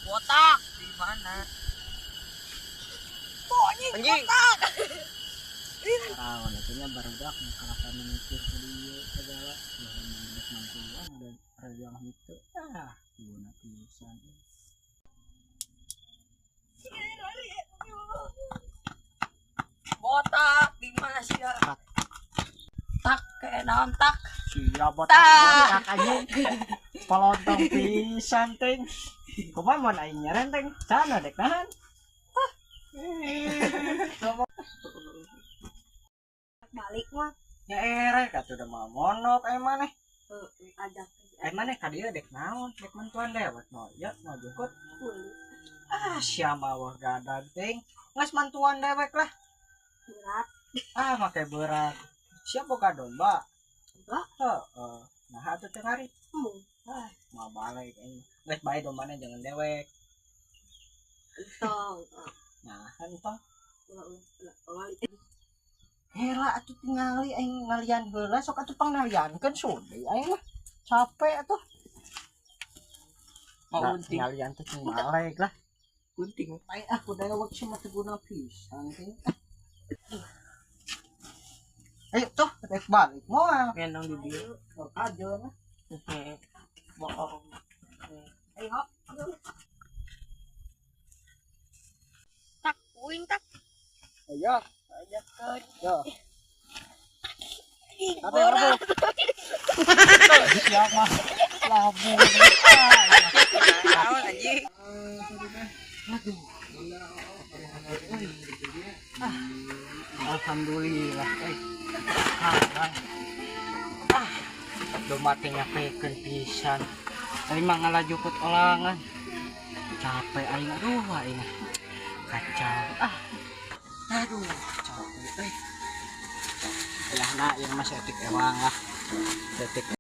Botak di mana? Anjing. Rawan atunya barudak kalahkan mikir ke dieu segala ya geus mantuan dan rejang itu ah guna pisan. Botak di mana sih ya? Tak kayak naon tak? Sia botak botak anjing. Palontong pisan ting. Kumaha mun aing nyerenteng sana dek nahan. Balik mah. Ya erek atuh udah mah monok aing maneh. Heeh, ajak. Aing maneh ka dieu dek naon? Dek mantuan dewek no. Ya mau jemput. Ah sia mah wah gadag ting. Geus mantuan dewek lah. Berat. Ah make berat. Sia boga domba. Boga? Heeh. Nah atuh teu ngari. Embung. Ah, mau balik aing. Geus bae dombana jangan dewek. Entong. Nah, entong. Ulah ulah ulah balik. Hela atuh tingali aing ngalian heula sok atuh pangnaliankeun sudi aing mah. Capek atuh. Mau Nah, gunting. ngalian teh balik lah. Gunting. Aing ah ku dewek sih mah teu guna pisan teh. Ayo tuh, rek balik moal. Ngendong di dia. Sok aja lah. Bohong. Ayo. Tak uing tak. Ayo, Ajak ke. yo. Berat. Siap mah. Labu. Naon anjing? Aduh. Alhamdulillah euy. Ah. Domba teh nyapekeun pisan. Aing mah ngalajukut olangan. Capek aing aduh aing. Kacau. Ah. Aduh, capek euy. Lah nah, ieu mah seetik ewang lah. Seetik.